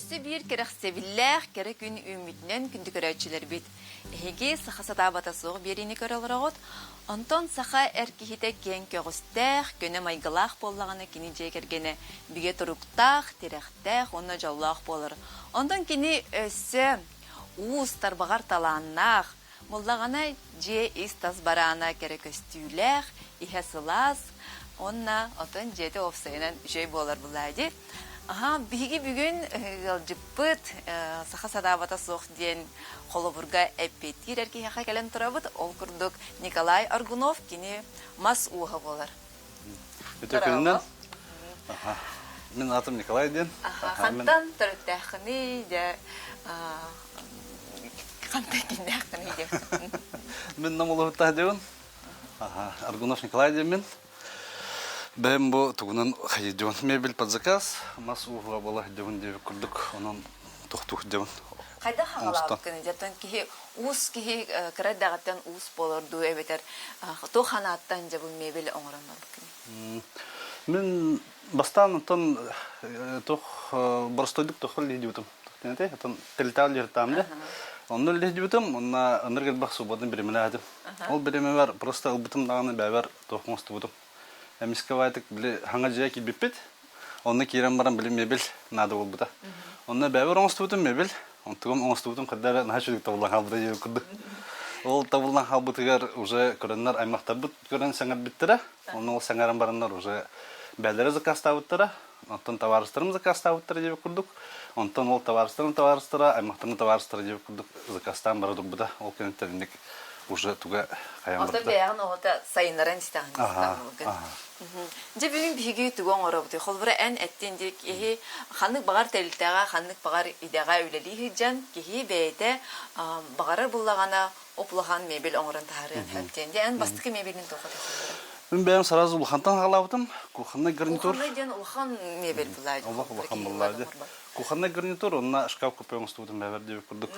Өссө биир кэрэхсэбиллээх кэрэ күн үүммүтүнэн күндү көрөөччүлэрбит. Эһиги саха сатаабата суох биэриини көрө олороҕут. Онтон саха эр киһитэ киэҥ көҕүстээх, көнө майгылаах буоллаҕына кини дьиэ кэргэнэ бигэ туруктаах, тирэхтээх уонна дьоллоох буолар. Онтон кини өссө уус, тарбаҕар талааннаах, Буллаҕына дьиэ ис-тас бараана кэрэ көстүүлээх, иһэ сылаас уонна отон дьиэтэ уопсайынан үчүгэй буолар булаа дии. Аһаа, биһиги бүгүн ыалдьыппыт саха сатаабата суох диэн холобурга эппиэттиир эр киһиэхэ кэлэн турабыт. Ол курдук Николай Аргунов кини мас ууһа буолар. Үтүө күнүнэн. Мин аатым Николай диэн. Хантан төрүттээххиний дьэ хантан кииннээххиний диэн. Мин Нам улууһуттан диэбин. Аргунов Николай диэммин. Бэйэм бу тугунан хайдьыбын мебель под заказ, мас ууһуга буола сылдьабын диэбит курдук, онон тохтуух дьабын. Хайдах хаҥалаабыккыный дьэ киһи уус киһи кыра эрдэҕиттэн уус буолар дуу эбэтэр туох ханааттан дьэ бу мебель оҥорон барбыккыный? Мин бастаан оттон туох боростойдук тохол лиһдибитим. Оттон телетаал лиһиртаам дэ. Онно лиһдибитим, онно ынырык элбэх свободный биримэлээтим. Ол биримэбэр просто ылбытым даҕаны бэйэбэр туох оҥостубутум. Эмискэ баайтык били хаҥа дьиэ киирбиппит. Онно киирэн баран били мебель наада буолбута. Онно бэйэбэр оҥостубутум мебель. Онтугум оҥостубутум хайда эрэ наһаа үчүгэй табыллан хаалбыта диэн курдук. Ол табыллан хаалбытыгар уже көрөннөр аймахтарбыт көрөн сэҥэрбиттэрэ. Онно ол сэҥэрэн бараннар уже бээлэрэ заказтаабыттара. Оттон табаарыстарым заказтаабыттара диэбит курдук. Онтон ол табаарыстарым табаарыстара, аймахтарым табаарыстара диэбит курдук заказтаан бара турбута. Ол кэнниттэн инник уже туга хайан Оттон барда. бэйэҕин оҕото сайыннаран истэҕин Аха, истэҕин аха. Дьэ бүгүн биһиги тугу оҥоробутуй? Холобура эн эттин дии киһи ханнык баҕар тэрилтэҕэ, ханнык баҕар идэҕэ үлэлии сылдьан киһи бэйэтэ баҕарар буллаҕына оп-улахан мебель оҥорон таһаарыан сөп диэн. Дьэ эн бастакы мебелин туохха тахсыбыта? Мин бэйэм сразу улахантан хаалаабытым. Кухонный гарнитур. Кухонный диэн улахан мебель булаа Олох улахан буллаа дии. Кухонный гарнитур онно шкаф купе оҥостубутум бэбэр диэбит курдук.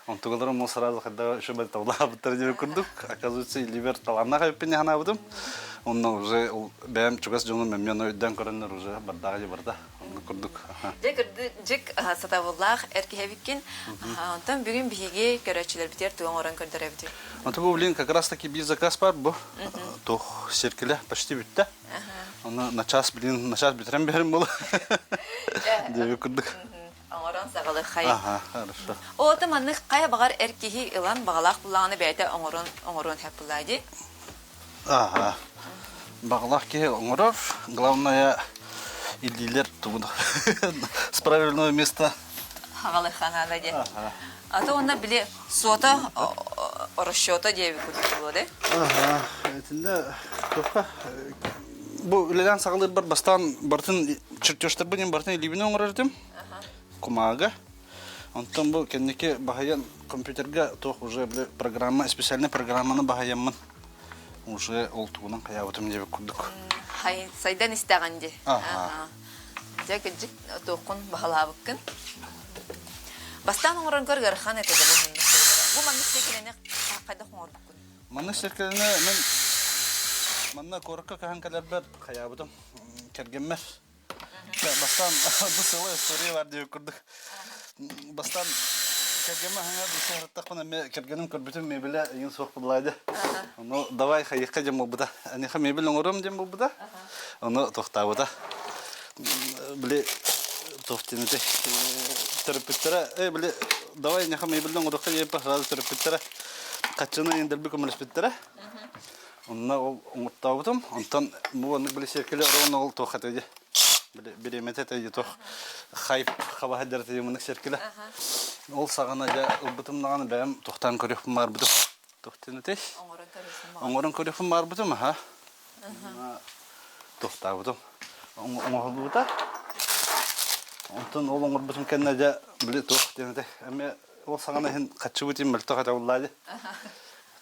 Онтугаларым ол сразу хайдах еще табылаабыттар диэбит курдук. Оказывается, илиибэр талааннаах эбиппин ханаабытым. Онно уже бэйэм чугас дьонум эмиэ өйдөөн көрөннөр уже бардаҕа дии барда. Оннук курдук. Дьэ кырдьык сатабыллаах эр киһи эбиккин. Онтон бүгүн биһиги көрөөччүлэрбитигэр тугу оҥорон көрдөрөбүтүй? Онтон бу блин как раз таки биир заказ бар бу. Туох сиркилэ почти бүттэ. Оны на час блин на час бүтэрэн биэрим буолу. Диэби курдук. Оҥорон саҕалыххай. Ага, хорошо. Оото маннык хайа баҕар эр киһи ылан баҕалаах буллаҕына бэйэтэ оҥорон оҥоруон сөп буллаа дии. Ага. Баҕалаах киһи оҥорор. Главное илиилэр тугун с правильного места. Хаҕалыхха наада диэн. А то онно били суота расчета диэби курдук буолуо да? Ага. Итиннэ туохха бу үлэлээн саҕалыырбар бастаан барытын чертежтарбын барытын илиибинэн оҥорор этим. Кумааҕыга. Онтон бу кэнники баһыйан компьютерга туох уже били программа специальный программаны баһыйаммын уже ол тугунан хайаабытым диэбит курдук. Сайдан истэҕин дии. Аха. Дьэ кырдьык туоххун баһылаабыккын. Бастаан оҥороргор ыарахан этэ да бу маннык Бу маннык сиэкилэни хайдах оҥорбуккун? Маннык сиэкилэни мин манна куоракка көһөн кэлэрбэр хайаабытым кэргэммэр Бастаан бу сыла история бар диэбит курдук. Бастаан кэргэммэ хаҥа билсэ эмиэ кэргэним көрбүтүм мебелэ игин суох буолла Ону давай хайыахха диэн буолбута. Аниха мебель оҥоруом диэн буолбута. Ону тохтаабыта. Били туох диэн этэй төрөппүттэрэ э били давай аниха мебель оҥоруохха диэппэ сразу төрөппүттэрэ хаччыны индэлби көмөлөспүттэрэ. Онно ол оҥортообутум. Онтон бу оннук били сиэркилэ оруон ол туох этэ били бириэмэтэ этэ туох хайп хаба сылдьар этэ маннык сиэркилэ. Ол саҕана дьэ ылбытым даҕаны бэйэм тухтаан көрүөхпүн баарбытым. Туох диэн этэй? Оҥорон көрүөхпүн баарбытым аха. Тухтаабытым. Оҥоһуллубута. Онтон ол оҥорбутум кэннэ дьэ били туох диэн этэй? Эмиэ ол саҕана иһин хаччыбыт иһин мөлтөх этэ буллаа дии.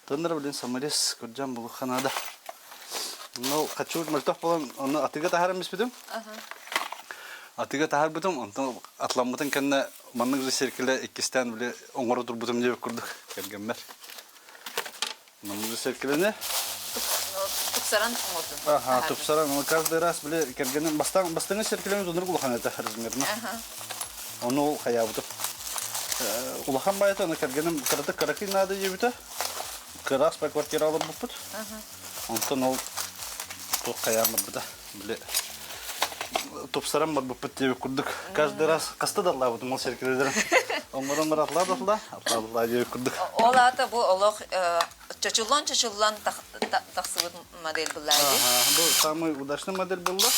Тоннор блин саморез көрдьөн булуохха наада. Ну, хаччыбыт мөлтөх буолан, ону атыга таһааран биспитим. Атыга таһаарбытым, онтон атламмытын кэннэ маннык же сиэркилэ иккистээн били оҥоро турбутум диэбит курдук кэргэммэр. Маннык же сиэркилэни Тупсаран оҥордум. Аха, тупсаран. Каждый раз били кэргэним бастаан бастыҥы сиэркилэни туннурук улахан этэ размерно. Ону ол хайаабытым. Улахан баайата аны кэргэним кыратык кыракый наада диэбитэ. Кыраас по квартира олорбуппут. Онтон ол туох хайаан барбыта. Били тупсаран барбыппыт диэбит курдук. Каждый раз хаста да аллаабытым ол сэркилэлэрин. Оҥорон баран атлаа да атлаа, атлаа да атлаа диэбит курдук. Ол аата бу олох чочуллан-чочуллан тахсыбыт модель была Бу самый удачный модель буолла.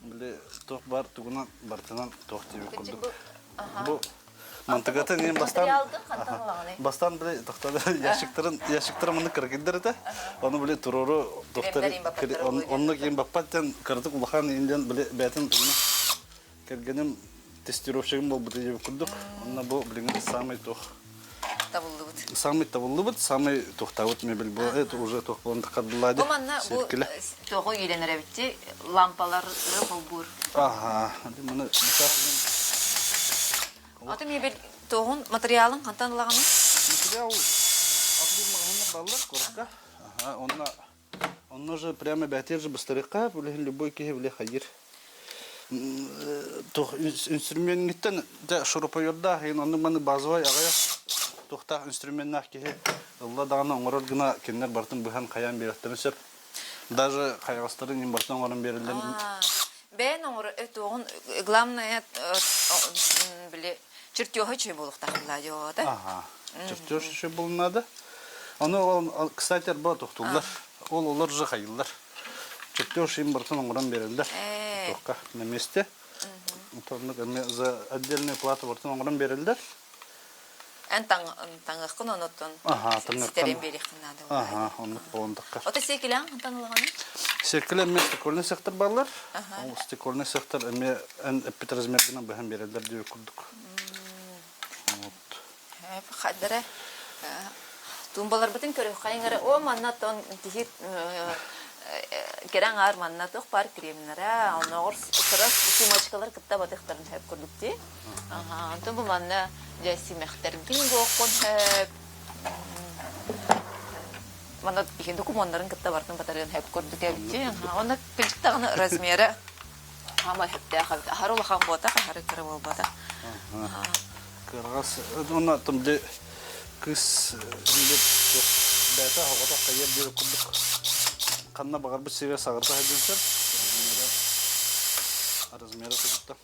Били туох бар тугунан бартынан туох диэбит курдук. Бу мантыгатын иһин бастаан бастаан били тохтоон ящиктарын ящиктарын маннык кыргыйдар этэ. Ону били туруору тохтор оннук иин баппат диэн кыратык улахан иин диэн били бэйэтин тугуна кэргэним тестировщигым буолбут диэбит курдук. Онно бу билигин самый туох табыллыбыт. Самый табыллыбыт, самый туохтаабыт мебель бу это уже туох буолан таххардылаа Бу манна бу тоҕо иилэнэр эбитти лампалар холбуур. Ага, маны Аты мебель тоҕун материалын хантан ылаҕыный? Материал аты маҕаһыыннар баллар куоракка. Ага, онно онно же прямо бэтер же быстарыхха, билин любой киһи биле хайыр. Туох инструменниттэн дьэ шуруповердаах иһин оннук маны базовай аҕыйах туохтаах инструменнаах киһи ылла даҕаны оҥорор гына кинилэр барытын быһан хайаан биэриэхтэрин сөп. Даже хайаҕастарын иһин барытын оҥорон биэрэллэр. Бэйэн оҥор туоҕун главное били чертеһа үчүгэй буолуохтаах да? Ага. Чертеж үчүгэй буолуон наада. Ону ол кстати арба тохтууллар. Ол олор же хайыллар. Чертеж им барытын оҥорон биэрэллэр. Туохха на месте. Оннук эмиэ за отдельную плату барытын оҥорон биэрэллэр. Эн таҥыаххын онуттан ситэрин биэриэххин наада. Аха, оннук буоландахха. Ото сиэкилээн хантан ылаҕыный? Сиэкилэ эмиэ стекольный сыахтар бааллар. Ол стекольный сыахтар эмиэ эн эппит размергынан быһан биэрэллэр диэбит курдук. Вот. Хаддара туумбаларбытын көрүөххэйиҥ эрэ о манна тон киһи кэрэ аҥаар манна туох баар кремнэрэ оннооҕор кыра сумочкалар кытта батыахтарын сөп курдук дии онтон бу манна дьэ симэхтэргин буоххун сөп манна киһи докумуоннарын кытта барытын батарыан сөп курдук эбит дии онно кырдьык даҕаны размера Хаама сөптөөх эбит. Аһары улахан буотах, аһары кыра буолбатах. Кыргас уонна тымды кыыс бэйэтэ оҕото хайыар диэри курдук ханна баҕарбыт сиргэ саҕырта сылдьан сөп. Размера тугутта.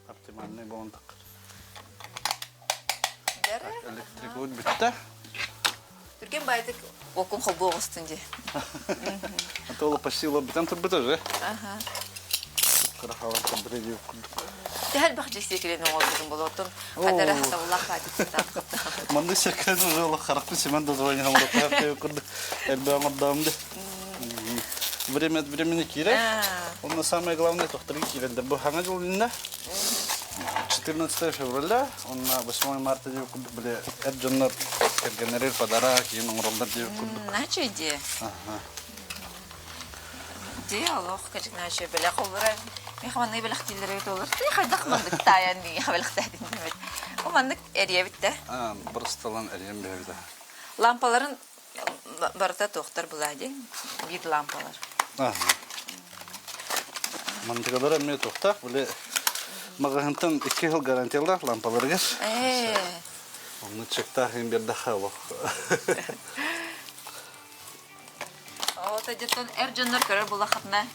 Оптимальный буолан таххар. Электрикубут бүттэ. Түргэн баайдык уокун холбуу оҕустун дии. А то ол почти бүтэн турбута уже. Кыра хаалан турбута дии курдук. Төһө элбэх дьиэ оҥорбутун болуотун хадара хатабыллаах баайдык Маннык сиэккэлэн уже олох харахпын симэн да звонить оҥорохтоох курдук элбэх оҥордоом да. Время от времени киирэр. Онно самое главное тохторун киирэллэр. Бу хаҥа дьыл иннэ 14 февраля, онно 8 марта диэбит курдук били эр дьоннор кэргэннэригэр подарок иин оҥороллор диэбит курдук. Начо идея. Дии олох качыгнаачы бэлэх олора. Миэхэ маннык бэлэхтииллэр эбит олор. Ты хайдах маннык таайан миэхэ бэлэхтээтин диэбит. Бу маннык эрийэбит да. Бырысталан эрийэн биһэбит. Лампаларын барыта туохтар была дии биир лампалар. Мантыгалара эмиэ туохтаах били маҕаһыынтан икки сыл гарантиялаах лампаларыгар. Онно чектаах иһин биэрдэххэ олох. Ота дьоттон эр дьоннор көрөр булахатына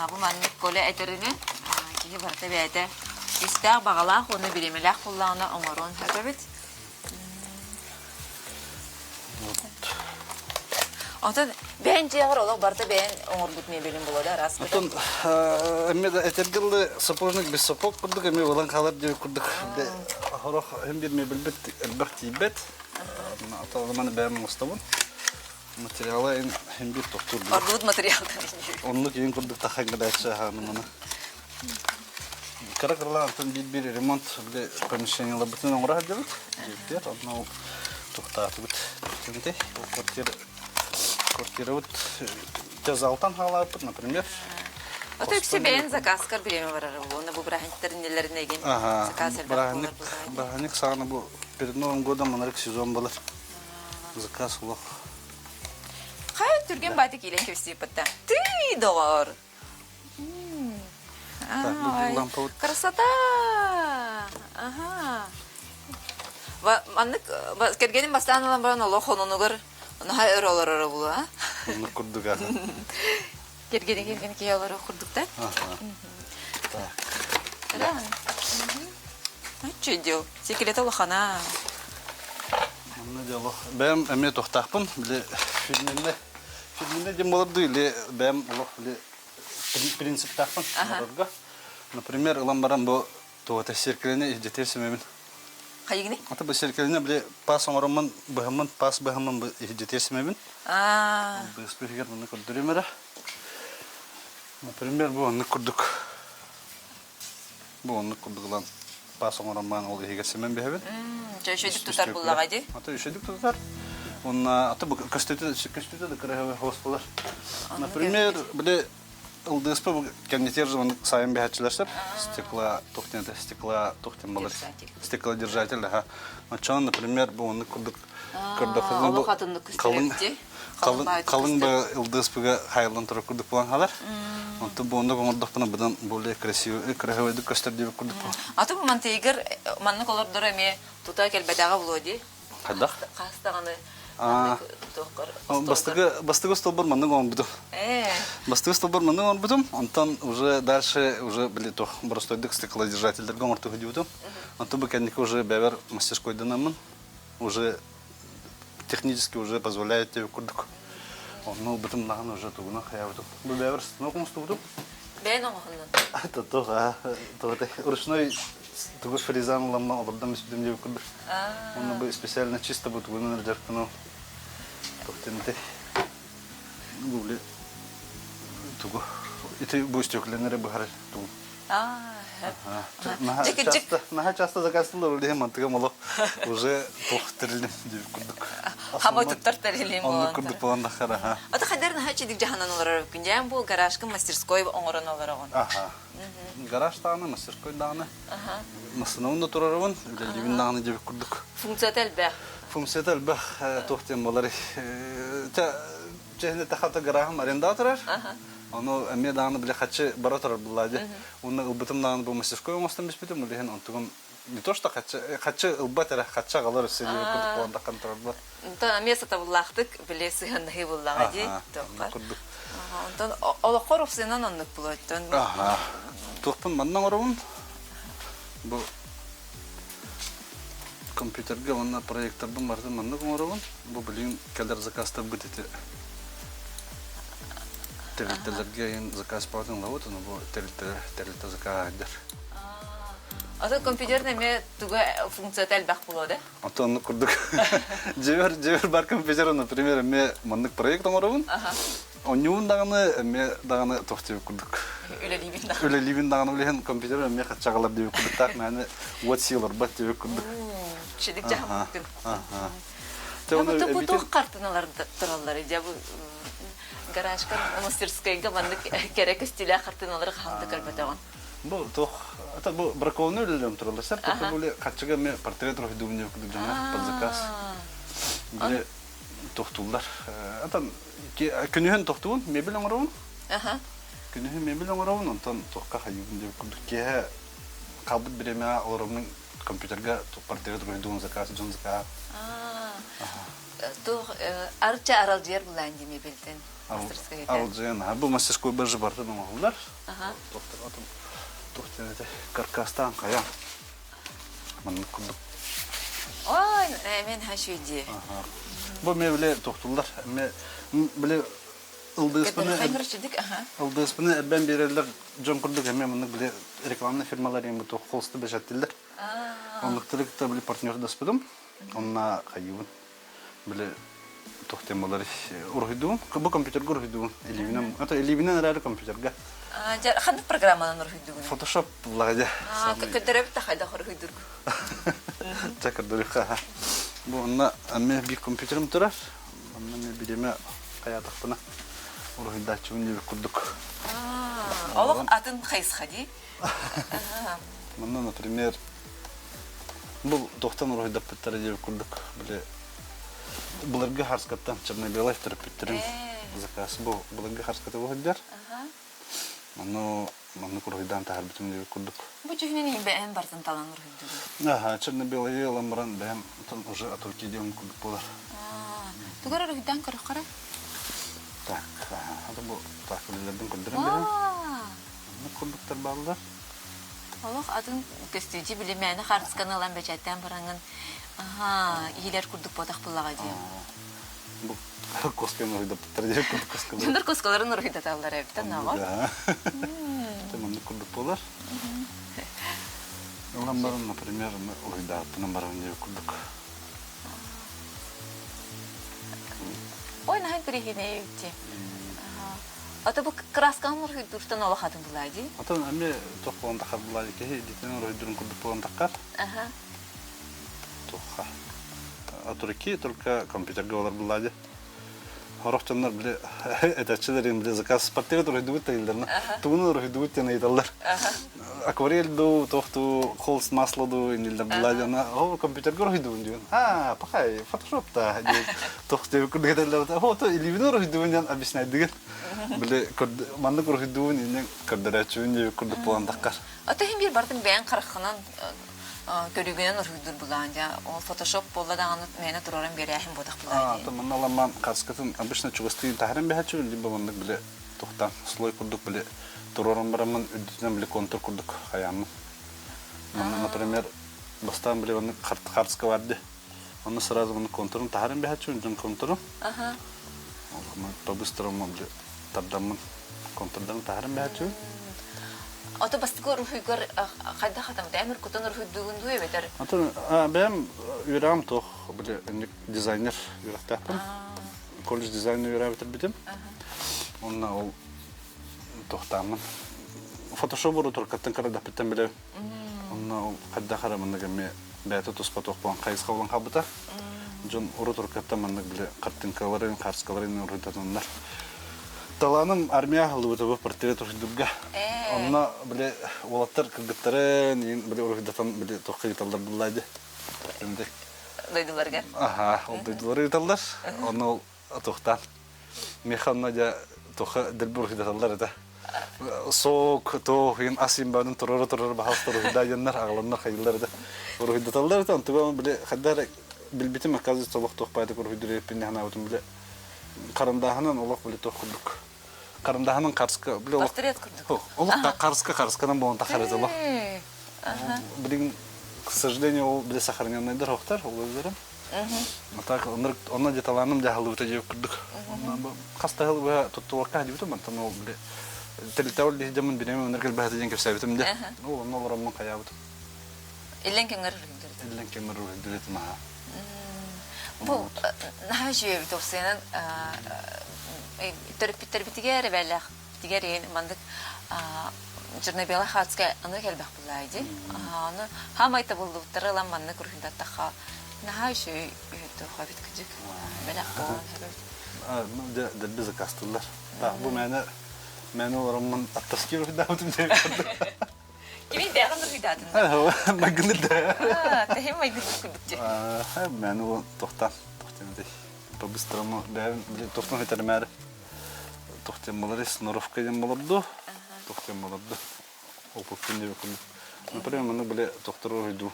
бу маннык Коля этэринэн киһи барыта бэйэтэ истээх баҕалаах уонна бириэмэлээх буоллаҕына оҥоруон сөп эбит. Онтон бэйэн дьиэҕэр олох барыта бэйэн оҥорбут мебелин буолуо да араас Оттон эмиэ да этэргэ дылы сапожник без сапог курдук эмиэ буолан хаалар диэбит курдук хорох һин биир мебельбит элбэх тиийбэт. Аталыманы бэйэм оҥостобун. Материала һин биир тохтуур. Ордубут материалтан Оннук иин курдук таххан кэдээччи аһаанымана. Кыра кыралаан антон биир-биир ремонт били помещениеларбытын оҥоро сылдьабыт. Дьиэбитигэр онно ол туохтаатыбыт. Кимтэй? Ол квартира квартирабыт залтан хаалаабыппыт, например. А то үксэ бэйэн заказкар бириэмэ барара буолуо. Бу бырааһынньыктар иннилэрин эгин заказ элбэх буолар Бырааһынньык саҕана бу перед Новым годом манарык сезон болар. Заказ олох. Хайа түргэн бааты киирэн кэпсииппыттан. Тыый, доҕор! Красота! Аха. Маннык кэргэним бастаан ылан баран олох хонунугар наһаа өр олороро буолуо, а? Оннук курдук аха. Кэргэни кэргэн киһи олорор курдуктар. Аха. Так. Да. Оччо дьыл. Секрета улахана. Манна дьоло. Бэйэм эмиэ тохтаахпын. Били фирменнэ фирменнэ диэн буолар дуу или бэйэм олох били принциптаахпын оҥорорго. Например, ылан баран бу туота сиэркилэни иһдьэтиэр симэбин. Хайыгыный? Ата бу сиэркилэни били паас оҥороммун быһаммын паас быһаммын бу иһдьэтиэр симэбин. Быыс иһигэр манна көрдөрүм эрэ. Например, бу оннук курдук бу оннук курдук ылан паас оҥорон баран ол иһигэр симэн биһэбин. Чэ, үчүгдүк тутар буллаҕа дии. Ата үчүгдүк тутар. Уонна ата бу көстүүтэ көстүүтэ да кыраһыабай хос болар. Например, били ылдыыспа бу кэннитер маннык сайын биһээччилэр сөп. Стекла тухтен стекла тухтен болар. Стеклодержатель, аха. Оччоон, например, бу оннук курдук көрдөххүнэ бу Олох атыннык халыҥ көстөр халыҥ халыҥ ба ылдыыспыга хайыллан турар курдук буолан хаалар. Онтон бу оннук оҥордохпуна быдан более красивый красивыйдык көстөр диэбит курдук. Аты бу мантыйыгар маннык олордоро эмиэ тута кэлбэтэҕэ буолуо дии. Хайдах? Хас даҕаны маннык туоххар Бастакы бастакы столбор маннык оҥорбутум. Бастакы столбор маннык оҥорбутум. Онтон уже дальше уже били туох боростойдук стеклодержательдергэ оҥортуһу диэбитим. Онтон бу кэнники уже бэбэр мастерскойданаммын уже технически уже позволяет тебе курдук. Онно ылбытым даҕаны уже тугунан хайаабытым. Бу бэбэр станок оҥостубутум. Бэйэн оҥоһуннун. Туох аа ручной тугу фрезан ыламма олордон бүспүтүм диэбит курдук. Онно бу специально чисто бу тугунан дьарыктану тохтенте бу тугу ити бу стекленери быһар тугу Часто, наһаа часто заказтылар ол иһин мантыгым олох уже туох тэрилим диэбит курдук. Хамай туттар тэрилим Оннук курдук буолан таххар аха. Ата хайдар наһаа чидик жаһанан олорор күнжээн бу гаражка мастерской оҥорон олороҕун. Аха. Гараж даҕаны, мастерской даҕаны. Массыынабын да турарабын, үлэлиибин даҕаны диэбит курдук. Функцията элбэх. Функцията элбэх туох диэн буолар. Чэһинэ тахата гаражым арендаҕа турар. Ону эмиэ даҕаны били хаччы бара турар буллаа дии. Уонна ылбытым даҕаны бу мастерской оҥостон биспитим, ол иһин онтугум не то что хаччы, хаччы ылбат эрэ, хаччы аҕалар өссө диэбит курдук буолан таххан турарбар. Онтон эмиэ сатабыллаахтык били сыһыаннаһыы буллаҕа дии. Аха, курдук. Онтон олоххор упсайынан оннук булуоттон. Аха. Туохпун манна оҥоробун. Бу компьютерга уонна проекторбын барытын маннык оҥоробун. Бу билигин кэлэр заказтарбыт ити тэрилтэлэргэ иһин заказ баҕатын ылабыт, ону бу тэрилтэлэр тэрилтэ закааһыйдар. Атын компьютерын эмиэ туга функцията элбэх буолуо да? Ото оннук курдук. Дьиэбэр дьиэбэр бар компьютер, например, эмиэ маннык проект оҥоробун. Онньуун даҕаны эмиэ даҕаны туох диэбит курдук. Үлэлиибин даҕаны. Үлэлиибин даҕаны үлэһин компьютер эмиэ хаччаҕалар диэбит курдуктаах мээнэ уот сии олорбот диэбит курдук. Чидик дьаһаммыккын. Бу туох хартыналар тураллар дьэ бу гаражка мастерскайга маннык кэрэ көстүүлээх хартыналары хаһан да көрбөтөҕүм. Бу туох это бу бракованный үлэлэрим тураллар сэр только бу хаччыга эмиэ портрет уруһуйдуубун диэбит курдук дьоҥҥо под заказ. Били тохтууллар. Атан күнүһүн тохтуубун, мебель оҥоробун. Күнүһүн мебель оҥоробун, онтон туохха хайыыбын диэбит курдук киэһэ хаалбыт бириэмэҕэ олороммун компьютерга портрет уруһуйдуубун заказ дьон заказ. Туох арча аралдьыйар булаан дии мебельтен мастерскойга. Аралдьыйан, бу мастерской бары барытын оҥоһуллар. Туох диэн этэй каркастаан хайа маннык курдук. Ой, мен хашүйди. Бу мебели тохтуллар. Эме били ылдыыспыны ылдыыспыны эбэн биэрэллэр дьон курдук эме маннык били рекламный фирмалар эми туох холсты бэчэттиллэр. Оннуктары кытта били партнердаспытым. Онна хайыбын били туох диэн буолар уруһуйдуум. Бу компьютерга уруһуйдуубун. Илиибинэн, это илиибинэн эрээри компьютерга. Ханнык программанан уруһуйдугун? Photoshop буллаҕа дьэ. Көрдөрөбүт да хайдах уруһуйдургу. Чэ көрдөрүөххэ. Бу онно эмиэ биир компьютерым турар. Онно эмиэ бириэмэ хайаатахпына уруһуйдааччыбын диэбит курдук. Олох атын хайысха дии. Манна, например, бу туохтан уруһуйдаппыттара диэбит курдук, били былыргы харскаттан черно-белай төрөппүттэрин заказ бу былыргы харската уһуйдар. Ону маннык уруһуйдаан таһаарбытым диэбит курдук. Бу дьүһүнүн бэйэм бартын талан уруһуйдугун. Аха, черно-белые ылан баран бэйэм отон уже от руки диэн курдук буолар. Тугар уруһуйдаан көрөххөрө? Так, ата бу так үлэлэрдин көрдөрөн биһэн. Оннук курдуктар бааллар. Олох атын көстүүчү билимээни хаартысканы ылан бэчээттээн бараҥын аха иилэр курдук буотах буллаҕа дии. Бу косканы уруһуйдаппыттар диэн курдук коскалар. Дьоннор коскаларын уруһуйдаталлар эбит наҕа. Маннык курдук буолар. Ылан баран, например, уруһуйдаабыттынан баран диэбит курдук. Ой, наһаа интэриэһинэй эбит Ата бу краскаҕын уруһуйдууртан олох атын булаа дии. Атын эмиэ туох буолан тахар булаа киһи илиитинэн уруһуйдуурун курдук буолан таххар. Аха. Туохха. От руки только компьютерга олор булаа дии. Сорох дьоннор били этээччилэрин били заказ портрет уруһуйдубут дииллэр тугун уруһуйдубут диэн ыйыталлар. Акварель дуу, туох дуу, холст масло дуу инниллэр булаа дьоно о компьютерга уруһуйдубун диэн. А, пахай, фотошоп-та диэн туох диэбит курдук этэллэр. О, то илиибин уруһуйдубун диэн объясняйдыгын. Били маннык уруһуйдуубун иннин көрдөрөөччүбүн диэбит курдук буолан таххар. Ото иһин биир бартын бэйэҥ хараххынан көрүүгүнэн уруһуйдуур булаан дьэ ол фотошоп буолла даҕаны мээнэ туруоран биэрээһин буотах булаа дии. Манна ламман хаскытын обычно чугастыын таһаран бэһэччи либо маннык били тухтан слой курдук били туруоран бараммын үрдүтүнэн били контур курдук хайааммын. Манна, например, бастаан били маннык хартыска бар ди. Онно сразу маннык контурун таһаран бэһэччи үрдүн контурун. По-быстрому били тардаммын контурдан таһаран бэһэччи. Ото бастакы уруһуйгар хайдах хатамыта эмир кутун уруһуйдуугун дуу эбэтэр? Атын бэйэм үөрэҕим туох били дизайнер үөрэхтээхпин. Колледж дизайна үөрээбитирбитим. Онно ол туохтааммын. Фотошоп урутуркаттан кырадаппыттан билэбин. Онно ол хайдах эрэ маннык эмиэ бэйэтэ туспа туох буолан хайысха булан хаалбыта. Дьон урут-уруккаттан маннык били хартыынкаларын, хаарскаларын уруһуйдатаннар. Талааным армия аһыллыбыта бу портрет уруһуйдуурга. Онно били уолаттар кыргыттарын били уруһуйдатан били туохха ыыталлар буллаа дии. Дойдуларыгар. Аха, ол дойдулары ыыталлар. Онно ол туохтаан Миэхэ онно дьэ туохха дэлби уруһуйдаталлар этэ. Сок, туох иһин ас иһин туруору-туруору баһаалыста уруһуйдаа диэннэр аҕаланнар хайыыллар этэ. Уруһуйдаталлар этэ, онтуга били хайдах эрэ билбитим оказывается олох туох баайдык уруһуйдуур эбиппин дии санаабытым били харандааһынан олох били туох курдук харандааһынан харска били олох Портрет курдук. олох харска харсканан буолан тахар этэ олох. Билигин к сожалению ол били сохраненныйдар охтар ол өздөрүм. Так онно деталааным дьаһаллыбыта диэбит курдук. Хас да сыл быһа туттубакка дибитим, онтон ол били тэрилтэбил дьоммун бириэмэ өнөр кэлбэһэ диэн кэпсээбитим дэ. Ол онно олороммун хайаабытым. Иллэн кэмҥэр уруһуйдур. Иллэн кэмҥэр уруһуйдур этим аха. Бу наһаа үчүгэй тупсайынан төрөппүттэрбитигэр эбээлээх тигэр иһин маннык Чернобела Хацкая аны кэлбэх буллаа дии. Аны хаамай табыллыбыттары ылан маннык уруһуйдаттахха наһаа үчүгэй үһүттүөххэ эбит кыдьык. Бэлэх буолан сөбөт. Дьэ, дэлби заказтыллар. Так, бу мээнэ мээнэ олороммун аттаскыы уруһуйдаабытым диэн көрдüm. Кими бэҕин уруһуйдаатын? Майгыныр да. Тэһим майгыныр курдук дии. Мээнэ ол тохтан, тохтан по-быстрому бэйэм тохтон хитэрмээри Туох диэн буоларый, сноровка диэн буолар дуу, туох диэн буолар дуу, опыппын диэбит курдук. Например, маннык били тохтор уруһуйдуу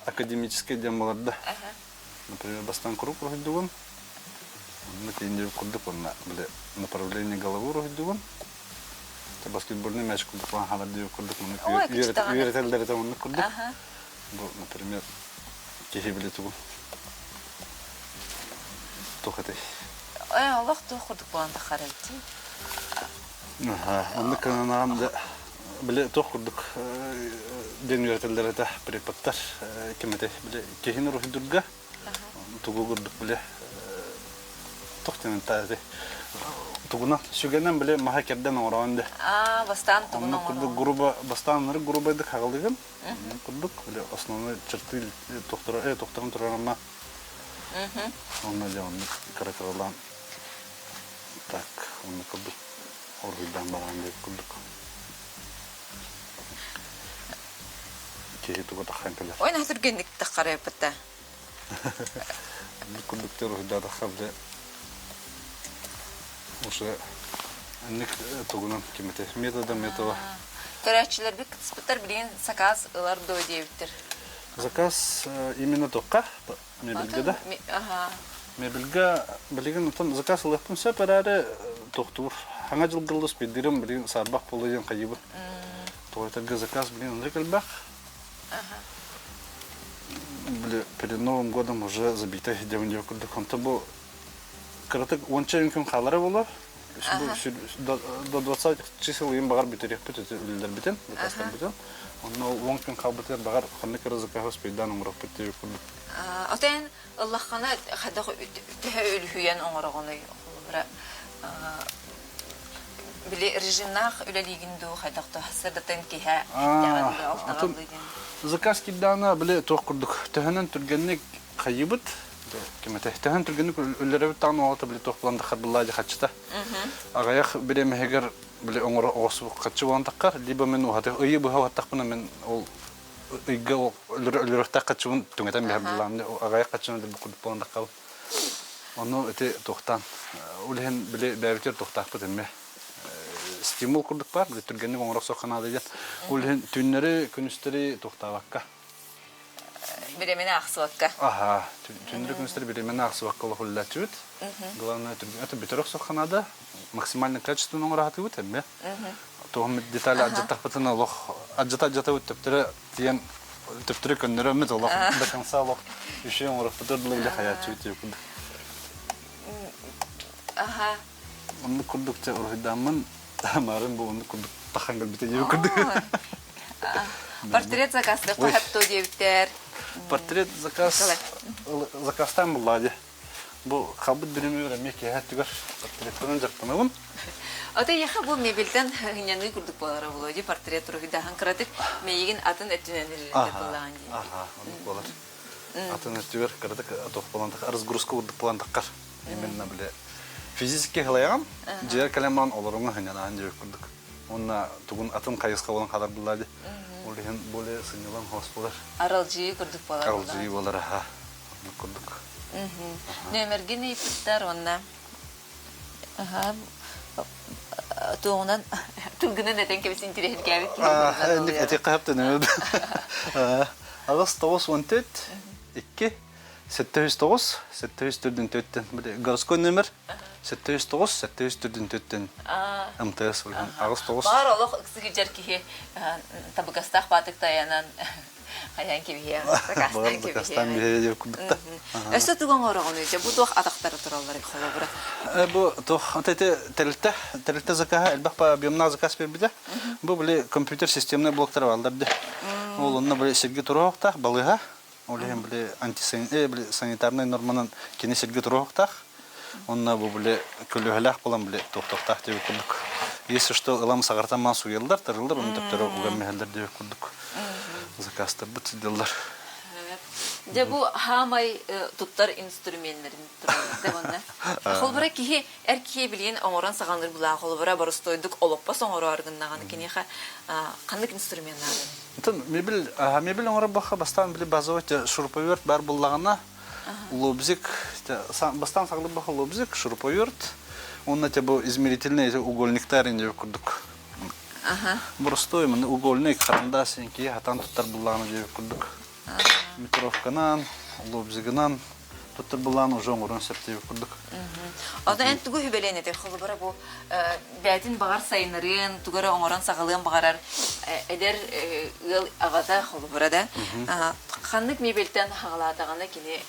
академическай диэн буолар да. Например, бастаан круг уруһуйдугун, онно тиийин диэбит курдук, уонна били направление головы уруһуйдугун, баскетбольный мяч курдук хаалар диэбит курдук, маннык үөрэтэллэр этэ оннук курдук. Бу, например, киһи били тугу туох этэй? Э, олох туох курдук буолан таххар эбит. Оннук гынан дьэ били туох курдук диэн үөрэтэллэр этэ преподтар ким этэй били киһини уруһуйдурга тугу курдук били туох диэн этэй тугунан сүгэнэн били маһа кэрдэн оҥороон дэ Аа, бастаан тугун оннук курдук грубо бастаан грубайдык хаҕылыгын курдук били основной черты тохторо тохторон турарама Онно дьэ оннук кыра-кыралаан так оннук курдук уруһуйдаан бараан диэбит курдук киһи туга таххан кэлэр. Ой, наһаа түргэнник таххарыйбыт да. Оннук курдук те уруһуйдаатахха бile уже аннык тугунан ким этэ метода метода. Көрөөччүлэрбит кытыспыттар билигин сакаас ылар дуо диэбиттэр. Заказ именно туохха? Мебельгэ да? Мебельгэ билигин отон заказ ылыахпын сөп эрээри тохтуур. Хаҥа дьылгыллыс билдирим билигин саарбах буолуо диэн хайыбын. Тоҕо заказ билигин оннук элбэх. Били перед Новым годом уже забита диэн диэбит курдук. Онто бу кыратык уонча күн хаалара буолуо. До 20 чисел ыйын баҕар бүтэриэхпит үлэлэрбитин, заказтарбытын. Онно 10 күн хаалбытыгар баҕар ханнык эрэ закаһы успейдаан оҥоруохпут диэбит курдук. Отон ыллаххына хайдах төһө үлүһүйэн оҥороҕунуй? Холобура, били режимнаах үлэлиигин дуу, хайдах да сырдатын киһэ Атын заказ кирдаана били туох курдук төһөнөн түргэнник хайыбыт кимэтэ төһөн түргэнник үллэрэбит таҕын оҕото били туох булан таххар буллаа хаччыта аҕыйах бириэмэһигэр били оҥоро оҕосубут хаччы буолан таххар либо мин уһаты ыйы быһа уһаттахпына мин ол ыйга өлөрөхтөх хаччыбын түҥэтэн биһэр буллаам аҕыйах хаччыны өлөрбүт курдук буолан таххабын ону ити туохтаан ол иһин били бэйэбитигэр туохтаахпыт эмиэ стимул курдук баар били түргэнник оҥоро охсуохха наада диэн ол иһин түүннэри күнүстэри туохтаабакка Бириэмэни аахсыбакка. Аха, түннэри күнүстэри бириэмэни аахсыбакка олох үлэлээччибит. Главное, это бүтэр охсуохха наада. Максимально качественно оҥоро сатыыбыт эмиэ. Туох детали адьаттахпытына олох адьата-адьатабыт төптөрө тиийэн төптөрө көннөрөммүт олох до конца олох үчүгэй оҥорохпутугар дылы бile хайааччыбыт диэбит курдук. Аха. Оннук курдук чэ уруһуйдааммын маарын бу оннук курдук тахан кэлбитэ диэбит курдук. Портрет заказтык хаһыптоо диэбиттэр. Портрет заказ заказтаан буллаа дии. Бу халбыт биримигэр эмиэ киэһэ өттүгэр портретынан дьарыктанабын. Ото эйиэхэ бу мебельтэн хынньаныы курдук буолара буолуо дии портрет уруһуйдааһын кыратык мэйигин атын өттүнэн үлэлэтэ буоллаҕын дии. Аха, оннук буолар. Атын өттүгэр кыратык туох буолан разгрузка курдук буолан таххар. Именно бile физически хылайаҕын, дьиэр кэлэн баран олоруҥа хынньанаан диэбит курдук. Уонна тугун атын хайысха буолан хаалар буллаа дии. Ол иһин более сынньалаҥ хос буолар. Аралдьыйыы курдук буолар. Аралдьыйыы буолар, аха. Оннук курдук. Нүөмэргин ыйыппыттар уонна туоҕунан тылгынан этэн кэбис интириэһиргээбит киһи Эти хаһыптын аҕыс тоҕус уон төрт икки 709 704 городской номер 709 704 МТС аҕыс тоҕус Баар олох ыксыгыдьар киһи табыгастаах баатык тайанан хайаан кэбиһиэ сакаастаан кэбиһиэ диир курдукта Өссө тугу оҥороҕунуй дьэ бу туох атахтара тураллар холобура Бу туох ити тэрилтэ тэрилтэ закаһа элбэх объемнаах заказ биэрбитэ бу били компьютер системный блоктара бааллар ди ол онно били сиргэ туруохтаах балыыһа Ол иһин били били санитарнай норманан кини сиргэ туруохтаах. Онно бу били көлүөһэлээх буолан били туохтуохтаах диэбит курдук. Если что ылам саҕартан маан суйаллар, тарыллар, ону төптөрө уган миһэллэр диэбит курдук заказтарбыт сылдьаллар. Дьэ бу хаамай туттар инструменнэрин тураллар уонна холобура киһи эр киһи билигин оҥорон саҕалыыр булаах холобура боростуойдук олоппос оҥороору гыннаҕына киниэхэ ханнык инструмент наада? Оттон мебель, мебель оҥорорбоххо бастаан били базовый шуруповерт баар буоллаҕына, лобзик, бастаан саҕалыырбахха лобзик, шуруповерт, уонна те бу измерительный угольниктар инде курдук. Боростуой маны угольник, харандаас киһи хатан туттар буллаҕына диэбит курдук. Метровканан, лобзигынан туттар буллаҕына уже оҥоруон сөп диэбит курдук. Ону эн тугу үбэлээн этэй? Холобура бу бэйэтин баҕар сайыннарыан, тугу эрэ оҥорон саҕалыан баҕарар эдэр ыал аҕата холобура да ханнык мебельтэн хаҕалаатаҕына кини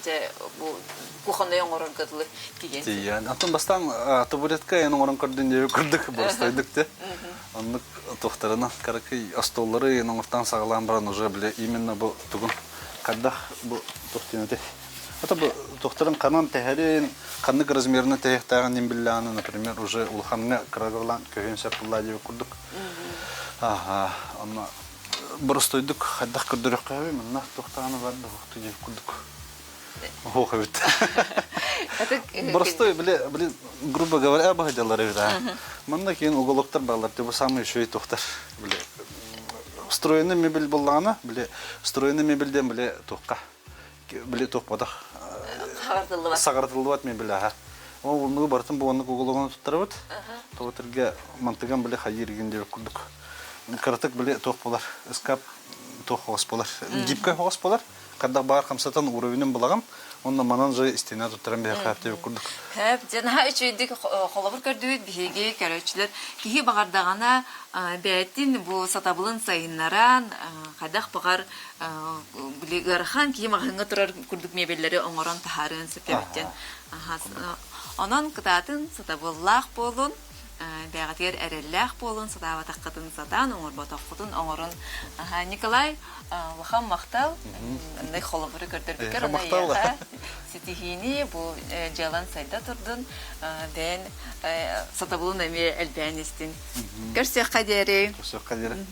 дьэ бу кухоннай оҥорорго дылы тиийэн Тиийэн. Антон бастаан табуретка эн оҥорон көрдүн диэбит курдук боростойдук те. Оннук туохтарынан каракый остуоллары эн оҥортоон саҕалаан баран уже бile именно бу тугун хайдах бу туох диэн этэй Это бу туохтарын ханан тэһэрин, ханнык размерына тэһиэхтээҕин ним биллэҕинэ, например, уже улахаҥҥа кырагылаан көһүөн сөп буолла диэбит курдук. Аха, онно боростойдук хайдах көрдөрүөххэ манна туохтаҕына бар да уохту диэбит курдук. Оһуох эбит. Простой, били, били, грубо говоря, баһыдьалар эбит аа. Манна киин уголоктар баалар, типа самый үчүгэй туохтар. Били, встроенный мебель буллаҕына, били, встроенный мебель диэн били туохха били туохпатах Саҕартыллыбат. Саҕартыллыбат мебель аха. Ол оннугу барытын бу оннук угологун туттарабыт. Тоҕо мантыган били хайыыр игин диэбит курдук. Кыратык били туох буолар, ыскаап туох оҕус буолар, гибкай оҕус буолар. Хардах баар хамсатан уровенин булаҕын, онно манан же истиэнэ туттаран биһиэхэ диэбит курдук. Хөп, дьэ наһаа үчүгэйдик холобур көрдүбүт биһиги көрөөччүлэр. Киһи баҕардаҕына бэйэтин бу сатабылын сайыннаран, хайдах баҕар били ыарахан киһи маҕаһыыҥҥа турар курдук мебеллэри оҥорон таһаарыан сөп эбит Онон кытаатын сатабыллаах буолун, бэйэҕитигэр эрэллээх буолун, сатаабатаххытын сатаан, оҥорботоххутун оҥорун. Николай, улахан махтал. Ындай холобуру көрдөрбүккэр Махтал. ситиһиини бу дьыалан сайда турдун, бэйэн сатабылын эмиэ элбээн истин. Көрсүөххэ диэри. Көрсүөххэ диэри.